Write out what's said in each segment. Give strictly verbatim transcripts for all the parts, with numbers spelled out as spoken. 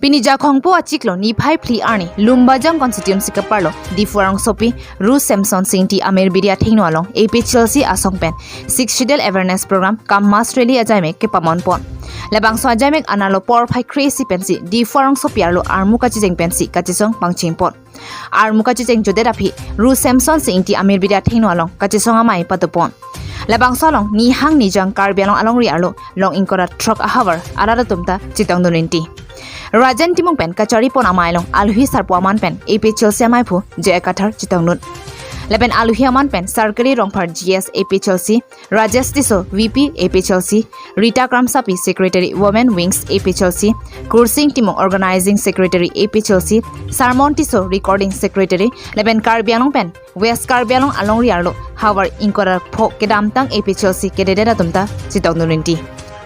Pini Jakhongpo achiklo niphai phli arni Lumbajong constituency kaparlo Diphu arongsopi Ru Semson Sing Ingti Amir Bidi athengno along A P H L C asong pen Sixth Schedule Awareness Program cum Mass Rally ajaimek kepamonpon. Labangso ajaimek anarlo porphai kre-isi pensi Diphu arongsopi arlo armu kachijeng pensi kachesong pangchingpon. Armu kachijeng jodet aphi Ru Semson Sing Ingti Amir Bidi athengno along kachesong amei padopon. Labangso along nihang nijang Karbi Anglong alongri arlo long ingkoi ra throk ahavar arat atum ta chetongdun rinti. Rajen Timung pen kacharipon amei along alohi sarpo aman pen A P H L C ameiphu J I Kathar chetongdun. Lapen alohi aman pen Sarkari Rongphar G S A P H L C, Rajesh Tisso V P A P H L C, Rita Kramsapi Secretary Women Wings A P H L C, Kursing Timung Organizing Secretary A P H L C, Sarmon Tisso Recording Secretary, lapen Karbi Anglong pen West Karbi Anglong alongri arlo havar ingkoi ra pho kedamtang A P H L C candidate atum ta chetongdun rinti.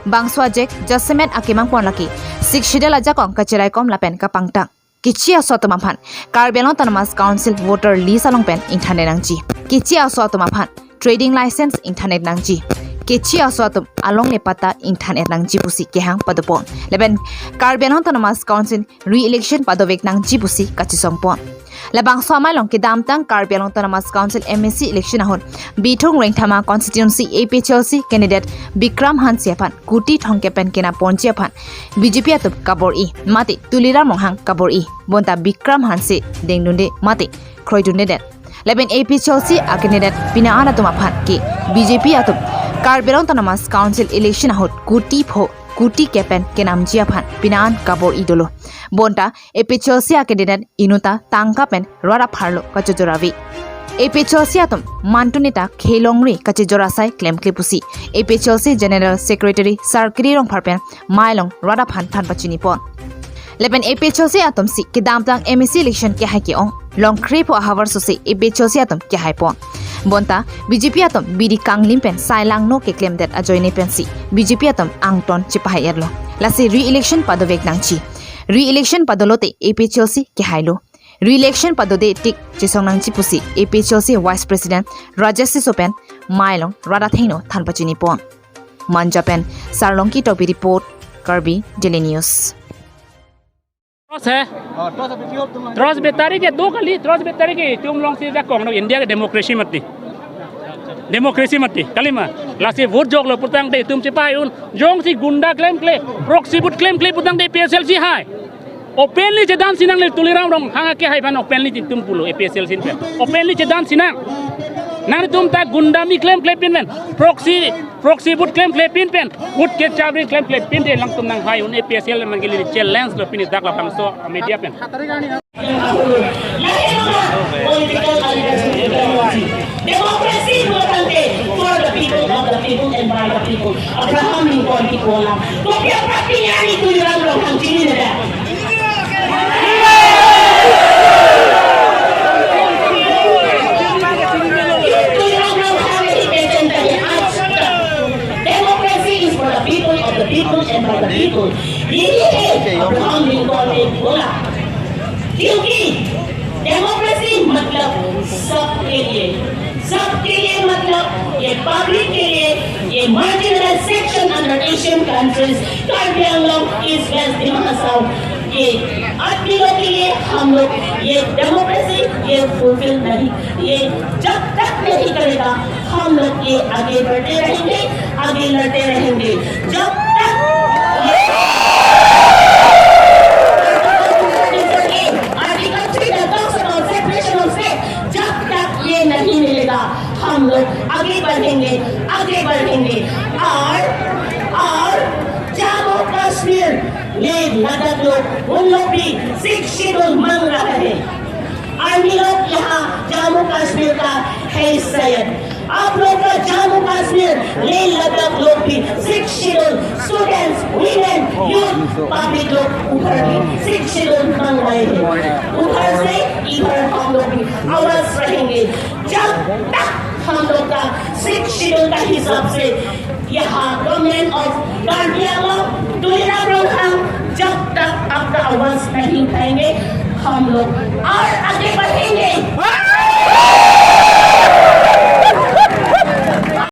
Bangso ajek jasemet akemangpon lake Sixth Schedule ajakong kachiraikom lapen kapangtang. Keche aso atum aphan Karbi Anglong Autonomous Council voter list along pen ingthan-et nangji. Keche aso atum aphan trading license ingthan-et nangji. Keche aso atum alongle patta ingthan-et nangji pusi kehang padopon. Lapen Karbi Anglong Autonomous Council re-election padovek nangji pusi kachesongpon. Labangso amei along kedamtang Karbi Anglong Autonomous Council M A C election ahut Bithung Rengthama constituency A P H L C candidate Bikram Hanse aphan kuti thomkep pen kenaponji aphan B J P atum kabor-i mate Tuliram Ronghang kabor-i, bonta Bikram Hanse dengdunde mate kroidundedet. Lapen A P H L C a candidate pini an atum aphan ke B J P atum Karbi Anglong Autonomous Council election ahut kuti pho kuti kep pen kenamji aphan pini an kabor-i dolo. Bonta A P H L C a candidate inut ta tangka pen rat apharlo kachojor ave. A P H L C atum mantu neta khelongri kachejor asai klemkle pusi A P H L C General Secretary Sarkari Rongphar pen mei along rat aphan than pachinipon. Lapen A P H L C atum si kedamtang M A C election kehai ke-ong long kre pho ahavar sose A P H L C atum kehaipon. Bonta B J P atum bidi kanglim pen sai langno keklemdet ajoine pensi B J P atum angton chepahai-etlo. Lasi re-election padovek nangji. Re-election padolote A P H L C kehailo. Re-election padode tik chesong nangji pusi A P H L C Vice President Rajesh Tisso pen mei along rat athengno than pachinipon. Manja pen Sarlongki Tokbi report, Karbi Daily News. Tros hai. Tros battery ke do kali, tros battery ke itum alongsi jakong no India ke democracy mati. Democracy mati, kalima. Lasi vote joklo putangte itum chepai un. Jongsi gunda klemkle, proxy vote klemkle putangte A P H L C hai. Openly chedan sinang le Tuliram Ronghang akehai aphan openly itum pulo A P H L C pen. Openly chedan sinang. Nangtum ta gundami klemklepin pen. Proxy, proxy vote klemklepin pen. Vote kechabri klemklepin de alangtum nanghai un A P H L C man ke le challenge lo pini dak labangso media pen. Political ideology. Democracy pulotangte for the people, of the people, and by the people. Abraham Lincoln kipu alam. Kopi aprat pini arni Tuliram Ronghang chinine da? Tuliram Ronghang hi pehchan hai aaj tak. Democracy is for the people, of the people, and by the people. Yehi hai Abraham Lincoln ne bola. क्योंकि डेमोक्रेसी मतलब सबके लिए, सबके लिए मतलब ये पब्लिक के लिए, ये marginalised section under Asian countries, Karbi Anglong, east west दिमा हासाओ, ये आदमी लोग के लिए हम लोग ये डेमोक्रेसी ये फुलफिल नहीं, ये जब तक नहीं करेगा हम लोग ये आगे बढ़ते रहेंगे, आगे लड़ते रहेंगे। जब तक ये आर्टिकल थ्री का talks about separation of state, जब तक ये नहीं मिलेगा, हम लोग आगे बढ़ेंगे, आगे बढ़ेंगे। और, और जम्मू कश्मीर, लेह लद्दाख लोग, उन लोग भी सिक्स शेड्यूल मांग रहा है। आर्मी लोग यहाँ जम्मू कश्मीर का है शायद। आप लोग का जम्मू कश्मीर, लेह लद्दाख लोग भी six schedule, students, women, youth, public लोग उधर भी सिक्स शेड्यूल मांग रहे हैं। उधर से इधर हम लोग भी आवाज रहेंगे। जब तक हम लोग का सिक्स शेड्यूल का हिसाब से यहाँ गवर्नमेंट ऑफ कार्बी आंगलोंग, तुलिराम रोंगथांग, जब तक आपका आवाज नहीं उठाएंगे, हम लोग और आगे बढ़ेंगे।